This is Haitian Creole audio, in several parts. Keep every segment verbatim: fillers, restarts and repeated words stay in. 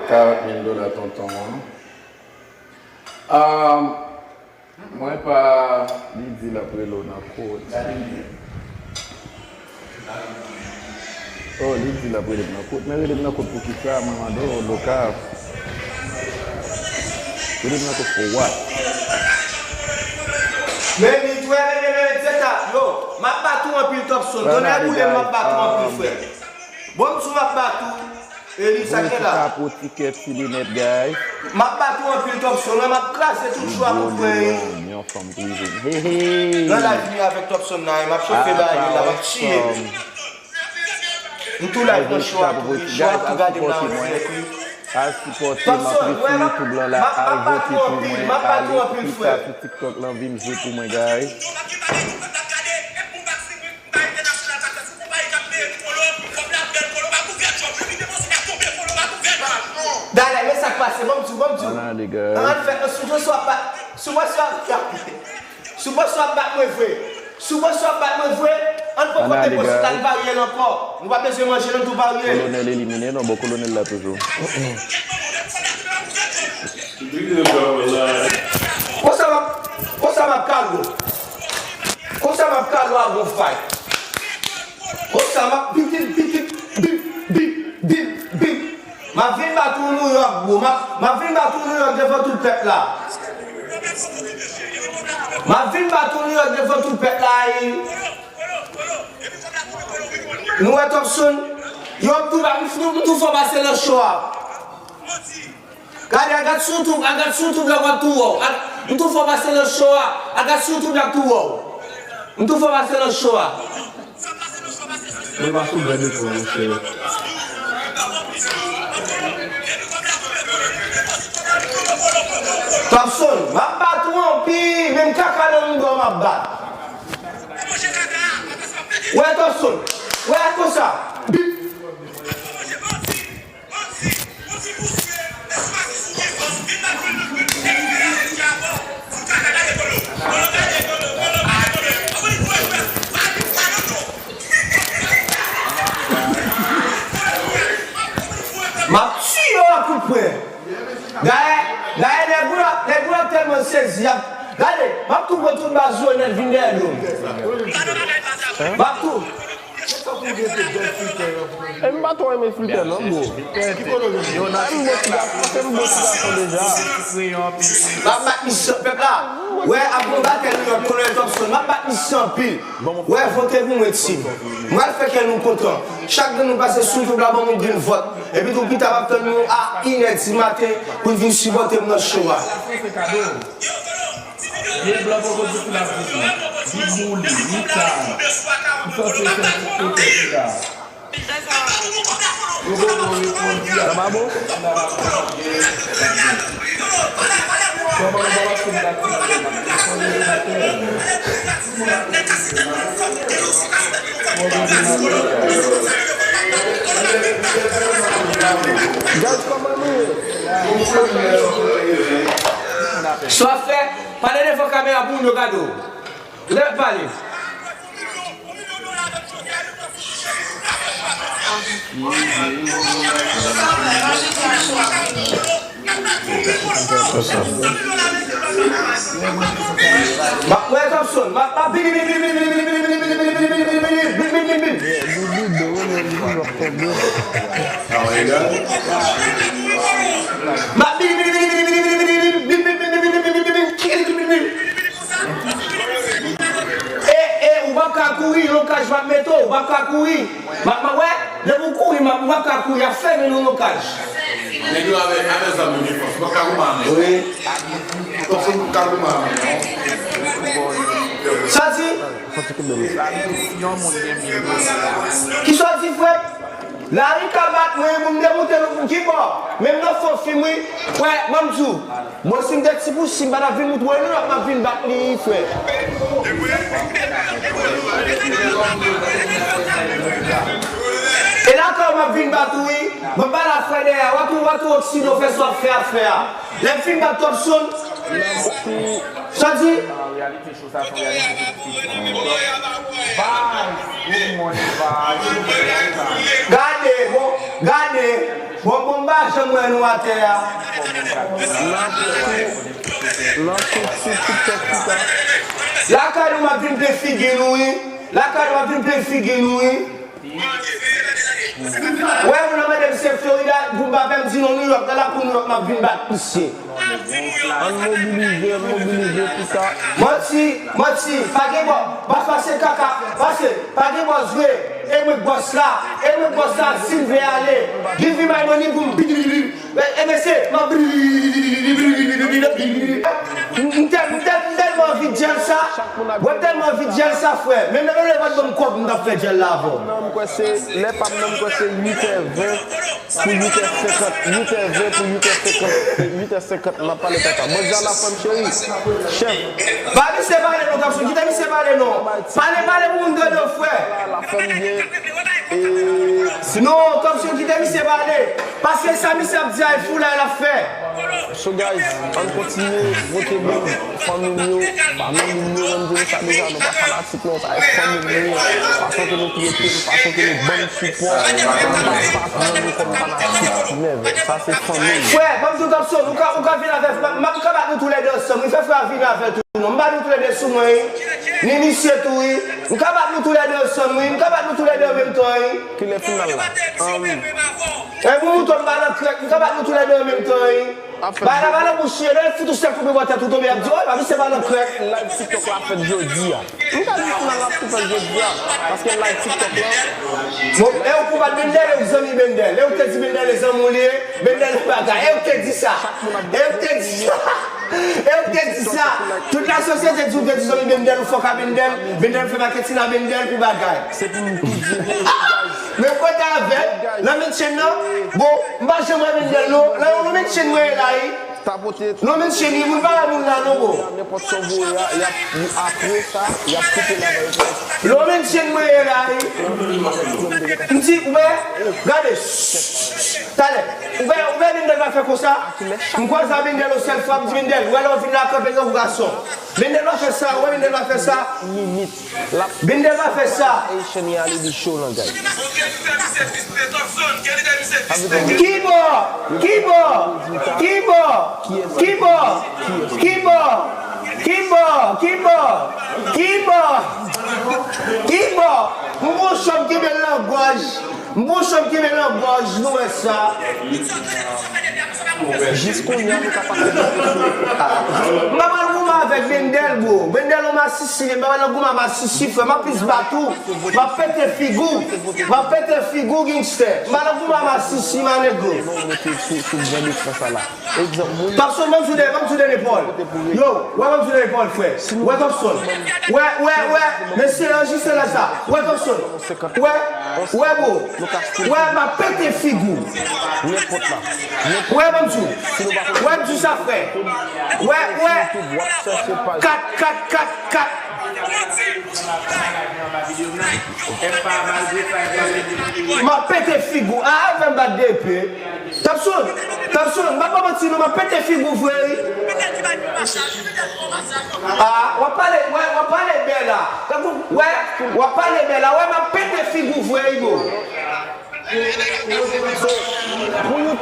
Karant mil dola tonton an. Ah, mwen pa, li di l ap rele w nan kot. Oh, li di l ap rele m nan kot. Men rele m nan kot pou ki sa? Mwen mande w, Loka. Rele m nan kot for what? Men li twè, men, men, men, se sa, yo, m ap bat ou anpil, Topson. Tonnè boule m, m ap bat ou anpil, frè. Bon, m sou m ap bat ou. E li sa ki la. Mwen chita pou tikè ti linèt, guys. M ap bat ou anpil, Topson. M ap kraze tout jou ak ou, frè. Yon fanm prive. Hey, hey. Nan live mi avèk Topson nan, m ap chofe bagay yo la, m ap tiye. M tou live nan show a tou, wi. Show a tou gade m la an dirèk, wi. Al sipòte m, ap sou YouTube lan la, al vote pou mwen, ale chita sou TikTok lan, vin jwe pou mwen, guys. Dale, men sa k pase, ban m di w, ban m di w. Ann fè, si w panse w ap bat, si w panse w ap, si w panse w ap bat mwen vre, si w panse w ap bat mwen vre, ann pran kote poz la, n varye l ankò. Nou pa bezwen manje, non, n tou varye l. Kolonèl elimine, non, bon, kolonèl la toujou. Konsa m ap, konsa m ap kalo. Konsa m ap kalo a gon fight. Konsa m ap bip, bip, bip, bip, bip, bip, bip, bip. M ap vin bat ou New York, bro. M ap, m ap vin bat ou New York devan tout pèp la. M ap vin bat ou New York devan tout pèp la, e. Nou wè Topson? Yo, m tou ba, m tou, m tou fò pase nan show a. Gade, a gad sou YouTube, a gad sou YouTube la, w ap tou wè w. A, m tou fò pase nan show a. A gad sou YouTube la, tou wè w. M tou fò pase nan show a. Mwen pa sou bèl ekran, monchè. Topson, m ap bat ou anpil, menm kaka nan mouda w m ap bat. Wè Topson, wè konsa. Bip. M ap tiye yo a kout pwen. Dayè, dayè, nèg ou la, nèg ou la tèlman sezi, y ap, gade, m ap tou pran tout baz yo nèt vin dèyè do m. M ap tou. E m pa twò renmen flitè non, bro. Yo nan TikTok la. M bon ti gason deja. M ap bat misye, pèp la. Wè, ap gon batèl New York, Kolonèl Topson. M ap bat misye anpil. Wè, vote pou mwen, team. M pral fè kè nou kontan. Chak grenn nou pase sou YouTube la, ban m yon grenn vòt. Epi tou, pita, m ap tann nou a inè di maten pou n vin sipòte m nan show a. Vye blan poko di ki l ap di. Big Bully, Nitan, ki sòti sèt kote ki la. Yo poko reponn di a. Sa pa bon? Kòman nou pa pase m dat ki la. Kòman nou pa pase m dat ki la. Guys, kòman nou ye? Sa w ap fè? Pale devan kamera pou moun yo gade w. Lè pale. M ap wè Topson, m ap, m ap bini, bini, bini. M ap bini, bini, bini. E, e, ou p ap ka kouri, lokaj m ap mete w, ou p ap ka kouri. M ap, m ap, wè, depi w kouri, m ap, ou p ap ka kouri, y ap fèmen nan lokaj. Nèg yo avè, avè zam yo defans, ou p ap ka goumen a men. Wi. Topson p ap ka goumen a men, non. Sa di? Kisa w di, frè? Lari ka bat mwen, pou m demoute nou pou ki bò? Menm nan fon fim, wi. Frè, ban m di w. Mwen, si m te ti pousi, m pa t ap vin moute w, non, m ap vin bat li, frè. E lakay w m ap vin bat ou, wi. Mwen pa la, frè, dèyè. W ap tou, w ap tou okside w fè sa w ap fè a, frè a. Lè m fin bat Topson, sa di? Gade, bon. Gade, bon, bon, m pa janm wè nou atè a. N ap sou, n ap sou, sou TikTok pita. Lakay nou m ap vin plen figi nou, wi. Lakay nou m ap vin plen figi nou, wi. Wè, moun nan mande m se Florida, pou m pa pè m di non, New York, nan lakou New York, m ap vin bat misye. Ann mobilize, ann mobilize pou sa. Manti, manti, pa gen bò, pa pase kaka, pase, pa gen bòs vre, e mwen k bòs la, e mwen k bòs la, si m vle ale, give me my money pou m, e mesye, m ap, m tèl-, m tèl-, m tèlman anvi djèl sa, mwen tèlman anvi djèl sa, frè, menm lè, menm lè yo pa t ban m kòb, m t ap fè djèl la avè w. Non, m kwè se, lè pa m nan, m kwè se uit è ven. Pou uit è senkant, uit è ven pou uit è senkant, uit è senkant, m ap pale papa. Bòs la, frè m cheri. Chèf. Ba misye pale non, Thompson, kite misye pale non. Pale, pale pou moun tande w, frè. La, la fè m byen. E non, Thompson, kite misye pale. Paske sa misye ap di a, e foulay l ap fè. So, guys, ann kontinye vote moun, fanmi m yo, pa moun m yo, mwen m di nou sa deja, nou pa fanatik non, sa e fanmi m nou ye, fason ke nou trete m, fason ke nou ban m sipò, m pa, m pa pran nou kòm fanatik, never, sa se fanmi m. Frè, ban m di w Thompson, ou ka, ou ka vin avè, m, m ka bat nou toulède ansanm, wi, fè frè a vin avè l tou non, m bat nou toulède sou mwen, wi, ni misye tou, wi, m ka bat nou toulède ansanm, wi, m ka bat nou toulède an menm tan, wi. Kilè final la? An. E pou mouton m pa nan krèk, m ka bat nou toulède an menm tan, wi. Bay la, bay la bouch li, lè l fout ou sèl koupe bò tèt ou tonbe, y ap di, "Oy, pa misye pa nan krèk." Live TikTok la fèt jodi a. M ka di final la tou fèt jodi a, paske live TikTok la. Bon, e ou konbat Bendel, e ou zanmi Bendel. E ou te di Bendel e zanmi w li ye, Bendel e bagay. E ou te di sa. E ou te di sa. E ou te di sa. Tout la sosyete di ou te di zanmi Bendel, ou fòk a Bendel. Bendel fè maketin a Bendel pou bagay. Se pou nou tou di. Men kote avè l, nan mention nan, bon, m pa janm wè Bendel non. Nan yon mention mwen ye la, wi. Tapote. Non, mention, moun pa wè moun la non, bon. Nenpòt sa w voye a, y ap, apre sa, y ap koupe l avè yo. Non, mention mwen ye la, wi. M di, ou wè, gade, talè. Ou wè, ou wè Bendel va fè konsa. M kwaze a Bendel yon sèl fwa, m di, Bendel, ou wè lè w vin la kanpe tankou gason. Bendel va fè sa, ou wè Bendel va fè sa. Minit. Bendel va fè sa. Haitian Reality Show lan, guys. Kibò? Kibò? Kibò? M gon chòm kenbe l nan gòj. M gon chòm kenbe l nan gòj, nou wè sa. Jis kounye a, nou ka pase nan kesyon. M pa pral goumen avèk Bendel, bro. Bendel, yon masisi, m pa pral goumen a masisi, frè. M ap plis bat ou. M ap pete figi w. M ap pete figi w, gangstè. M pa pral goumen a masisi, my nigga. Non, mete sou, sou gran ekran sa la. Egzanp, moun. Thompson, ban m sou de, ban m sou de lepòl. Yo, wè, ban m sou de lepòl, frè. Wè, Thompson. Wè, wè, wè. Mesye, anjistre laj sa. Wè, Thompson. Wè, wè, bro. Wè, m ap pete figi w. Nenpòt la. Wè, ban m di w. Wè, m di w sa, frè. Wè, wè. Kat, kat, kat, kat. M ap pete figi w. A, fè m bat de pye. Thompson, Thompson, m pa ba w manti non, m ap pete figi w vre, wi. A, w ap pale, wè, w ap pale bèl la. Tankou, wè, w ap pale bèl la, wè, m ap pete figi w vre, wi, bro.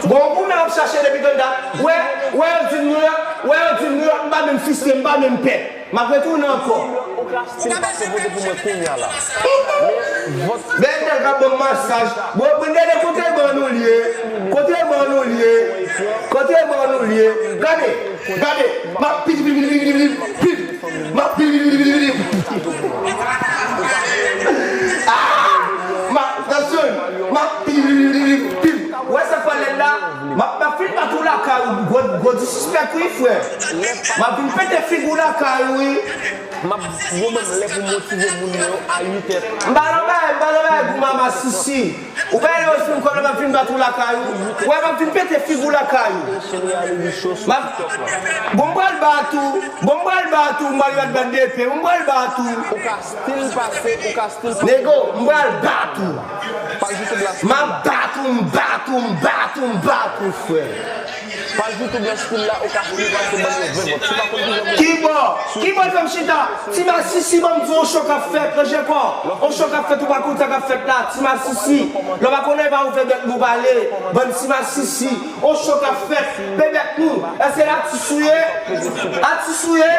Bon, ou menm ap chache depi tann dat. Wè, wè, yo di m New York, wè, yo di m New York, m pa menm fiste, m pa menm pèt. M ap retounen ankò. Ou ka still pase vote pou mwen kounye a la. Men vòt. Bendel ka ban m masaj. Bon, Bendel, kote ban nou l ye? Kote ban nou l ye? Kote ban nou l ye? Gade, gade. M ap pip, pip, pip, pip, pip, pip. M ap pip, pip, pip, pip, pip. Ah! M ap, tansyon. M ap pip, pip, pip, pip, pip. Wè sa k pral lèd la? M ap, m ap fin bat ou lakay ou. Gwo, gwo disrespect wi, frè. M ap vin pete figi w lakay ou, wi. M ap goumen lè pou motive moun mwen yo a uit è. M pa nan bagay, m pa nan bagay goumen a masisi. Ou pa wè lè yo fin kòb la, m ap vin bat ou lakay ou. Wè, m ap vin pete figi w lakay ou. M ap, bon, m pral bat ou. Bon, m pral bat ou. M pral bat bat de pye. Bon, m pral bat ou. Ou ka still pase, ou ka still pase. Nego, m pral bat ou. Pa joute blasfèm. M ap bat ou, m bat ou, m bat ou, m bat ou, frè. Paj YouTube lan still la, ou ka suiv ak se bann yo ven vòt. Si w pa konn kijan pou Kibò, kibò fè m chita. Ti masisi, ban m di w, on cho k ap fèt, ranje kò. On cho k ap fèt, ou pa konn sa k ap fèt la. Ti masisi, lè w pa konnen, pa ouvè bèk nou pale. Bann ti masisi, on cho k ap fèt. Pe bèk nou, èske l atis ou ye? Atis ou ye?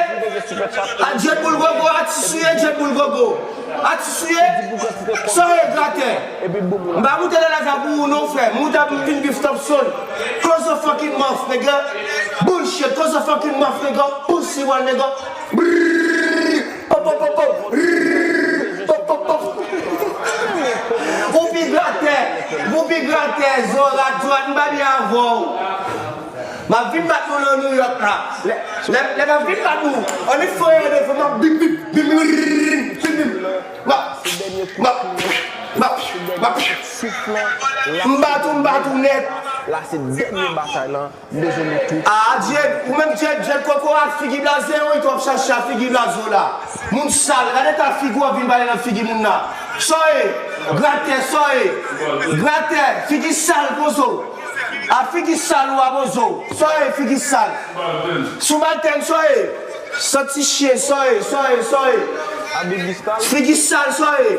A Djed Boul Gogo, atis ou ye, Djed Boul Gogo. Atis ou ye? Sa w ye, gratè? M pa moute nan live la pou ou non, frè. M moute ap vin bif Thompson. Close your fucking mouth, nigga. Bullshit, close your fucking mouth, nigga. Pussy one, nigga. Brrrr. Pop, pop, pop, pop. Brrrr. Pop, pop, pop. Ou pi gratè. Ou pi gratè, Zorat, Zorat, m pa byen avè w. M ap vin bat nou nan New York la. Lè, lè, lè m ap vin bat nou, annik fè yon defo, m ap bip, bip, bip, bip, bip, bip, bip. M ap, m ap, m ap, m ap, m ap. M bat ou, m bat ou nèt. La se dènye batay lan, m bezwen nou tout. Ah, Djed, ou menm Djed, Djed Kokorat, figi blaze, wi, twòp chacha, figi blaze w la. Moun sal, gade ta figi w ap vin pale nan figi moun nan. Sa w ye, gratè, sa w ye, gratè, figi sal, pozo. A figi sal ou a bozo. Sa w ye figi sal. Subaltèn sa w ye. Santi chen sa w ye, sa w ye, sa w ye. Figi sal sa w ye.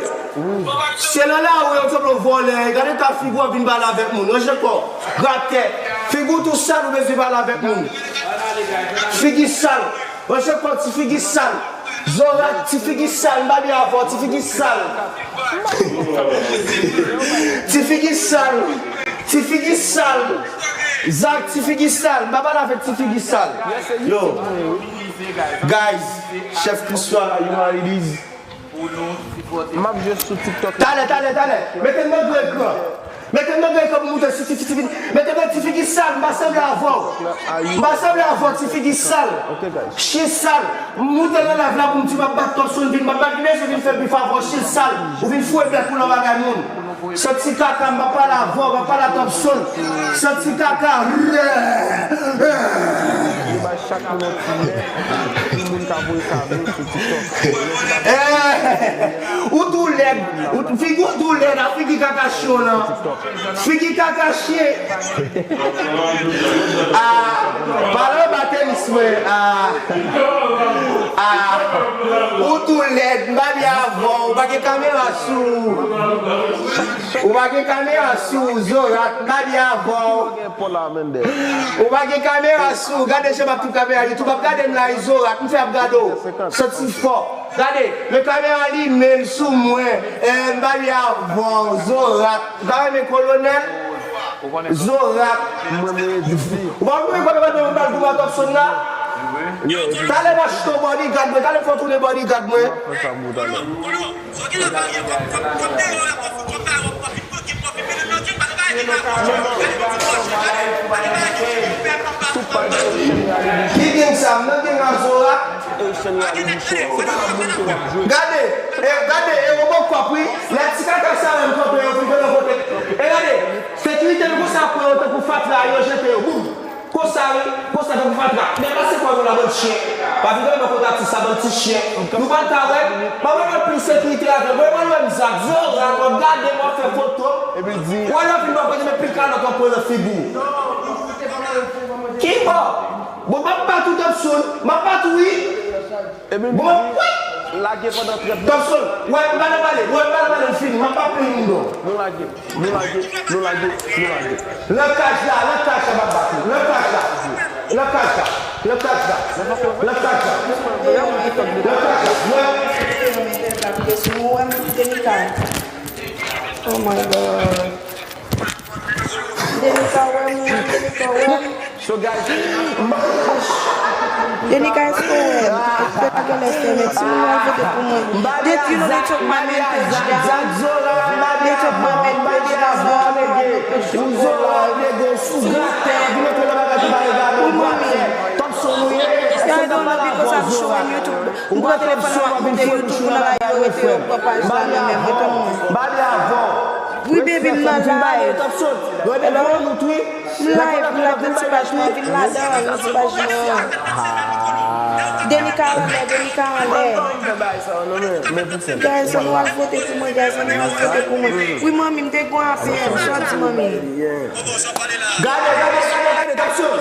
Se nan lari w yo te vle w vòlè. Gade ta figi w ap vin pale avèk moun. Ranje kò. Gratè. Figi w tou sal ou bezwen pale avèk moun. Figi sal. Ranje kò ti figi sal. Zorat, ti figi sal, m pa byen avè w, ti figi sal. Ti figi sal. Ti figi sal. Zak, ti figi sal. M pa pale avèk ti figi sal. Yo. Guys, chèf Kriswa, you know how it is. M ap jwe sou TikTok. Talè, talè, talè. Mete m nan gran ekran. Mete m nan gran ekran pou moute si ti, ti, ti, mete m nan ti figi sal, m pa sanble avè w. M pa sanble avè w, ti figi sal. Chen sal. M moute nan live la pou m di m ap bat Thompson vin, m ap bat li, mesye vin fè bif avè w, chen sal. Ou vin foure bèk ou nan bagay moun. Santi kaka, m pa pale avè w, m pa pale a Thompson. Santi kaka. Yo bay chak moun yon ti moun ka voye kado sou TikTok. Eh, ou tou lèd. Ou, figi w tou lèd, a figi kaka chen w lan. Figi kaka chen. Ah, pale anba tenis mwen. Ah. Ah. Ou tou lèd, m pa byen avè w. Ou pa gen kamera sou ou. Ou pa gen kamera sou ou, Zorat, m pa byen avè w. Ou pa gen kamera sou ou. Gade jan m ap tou kamera li. Tou p ap gade m la, Zorat. M fè ap gade w. Santi fò. Gade, men kamera li, men l sou mwen. Eh, m pa byen avè w, Zorat. Ou ta renmen kolonèl? Zorat. Ou pa renmen kolonèl, mwen bal goumen Thompson la? Talè m a chita w bodyguard mwen, talè fò tounen bodyguard mwen. Ki gang sa? M nan gang a Zorat. Gade, e, gade, e Robocop wi. Lè ti kaka sa menm kanpe, yo fin fè yon kote. E gade, sekirite nou konsa pran yo tankou fatra, yo jete yo. Boum! Konsa wi, konsa tankou fatra. Men pase kò nou la, bann chen. Pa vin gade mwen kot atis sa, bann ti chen. Nou pral ka wè. Pa mwen mwen plis sekirite avè mwen, mwen mwen Zak, Zorat, w ap gade m, w ap fè foto. Epi di. Ou wè lè w vin mwen kote, men pil kalòt w ap pran nan figi w. Ki bò? Bon, m ap bat ou Thompson, m ap bat ou wi. Bon, m ap, wi. Lage pandan trant minit. Thompson, wè, m pa nan pale, wè, m pa nan pale, m fini, m ap bat moun non. Nou lage, nou lage, nou lage, nou lage. Nan kaj la, nan kaj la, m ap bat ou. Nan kaj la. Nan kaj la. Nan kaj la. Nan kaj la. Nan kaj la. Nan kaj la. Mwen. Denika. Oh my God. Denika wè mwen, Denika wè m. So guys, Denika, èske w wè m? Ou genlè fè, men timoun yo al vote pou mwen. They, you know, they took my main page down. They took my main page down. They took my main page down. Wi, manmi. Yeah, I don't know because I'm showing YouTube. M pran telefòn nan, m ap monte YouTube, pou nan la yo rete, yo pran paj la nan men mwen, tann mwen. Wi, baby, m nan live. Hello? M live, m live nan ti paj mwen, vin ladan, nan ti paj mwen. Denika anlè, Denika anlè. Guys, ann al vote pou mwen, guys, ann al vote pou mwen. Wi, manmi, m te gon apèl, sa w di, manmi? Gade, gade, gade, gade, Thompson.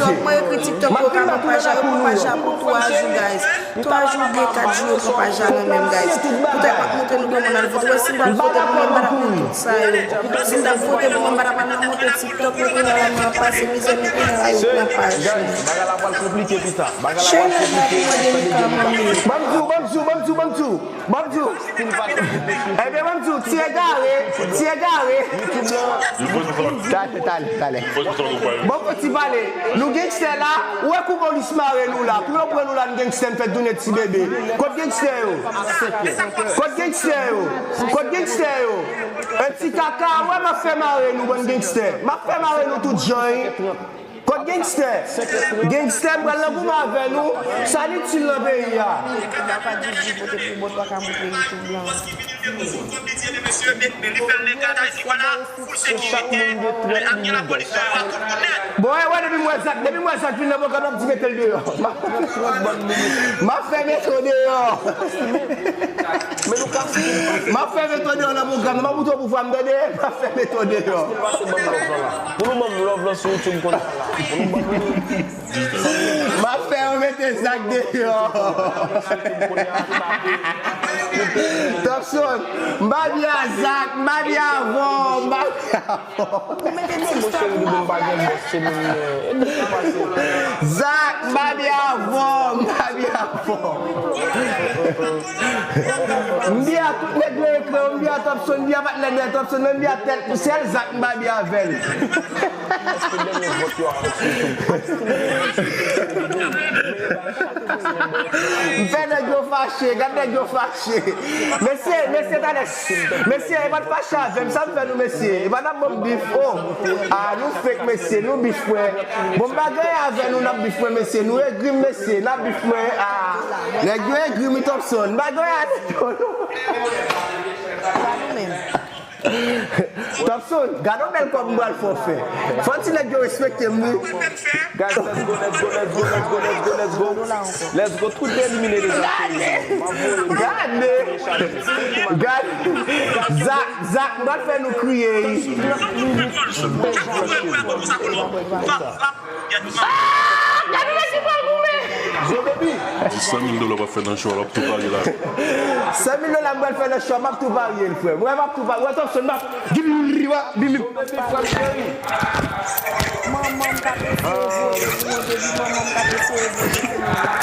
Mwen ekri TikTok yo ka pran paj la, yo pran paj la pou twa jou, guys. Twa jou oubyen kat jou, yo pran paj la nan men m, guys. Poutèt m ap montre nou kòman n al vote. Wè, si m pral vote pou mwen, m pa t ap met tout sa yo. Si m t ap vote pou mwen, m pa t ap al nan montre TikTok, men kounye a la, mwen ap pase mizè, men kounye a la, yo pran paj mwen. Cheri, mwen ap mande li ka manmi. Ban m di w, ban m di w, ban m di w, ban m di w. Ban m di w. Ebyen, ban m di w, ti egare, ti egare. Talè, talè, talè. Bon, fò ti pale. Nou gangstè la, ou wè kou polis mare nou la. Pou yo pran nou la, nou gangstè, n fè tounen ti bebe. Kot gangstè yo? Kot gangstè yo? Kot gangstè yo? E ti kaka, wè m ap fè mare nou, bann gangstè. M ap fè mare nou tout jan, wi. Kot gangstè? Gangstè, m pral nan goumen avè nou. Sa n itil nan peyi a? Bon, e wè, depi m wè Zak, depi m wè Zak vin nan pwogram, m ap di mete l deyò. M ap fè mete w deyò. M ap fè mete w deyò nan pwogram nan. M ap boute w pou fwa m, tande? M ap fè mete w deyò. Pou nou ban m love lan sou YouTube konn. M ap fè yo mete Zak deyò. Topson, m pa byen a Zak, m pa byen avè w, m pa byen avè w. Ou mete ti stop ou pa pale. Zak, m pa byen avè w, m pa byen avè w. M byen a tout nèg yo ekri, m byen a Topson, m byen a patnè m, Topson, m byen a tèt, sèl Zak m pa byen avè l. M fè nèg yo fache, gad nèg yo fache. Mesye, mesye, talè. Mesye, e pa t fache avè m, sa m fè nou, mesye? E pa n ap ban m bif, oh. Ah, nou fake, mesye, nou bif, frè. Bon, m pa gen anyen avè nou, n ap bif mwen, mesye. Nou egri m, mesye, n ap bif mwen. Ah, nèg yo egri m, wi, Topson. M pa gen anyen avè nou, non. Topson, gade yon bèl kòb m pral fè w fè. Fò ti nèg yo respekte m, wi. Guys, let's go, let's go, let's go, let's go, let's go, let's go. Let's go, tout elimine deja. Gade! Gade! Zak, Zak, m pral fè nou kriye, wi. Ah! Gade nèg ki pral goumen! Di san mil dola w ap fè nan show a, w ap tou parye la. San mil dola m pral fè nan show a, m ap tou parye l, frè. Mwen, m ap tou parye. Wè, Topson, m ap. Manman m k ap eseye vote pou mwen depi manman m k ap eseye vote pou mwen.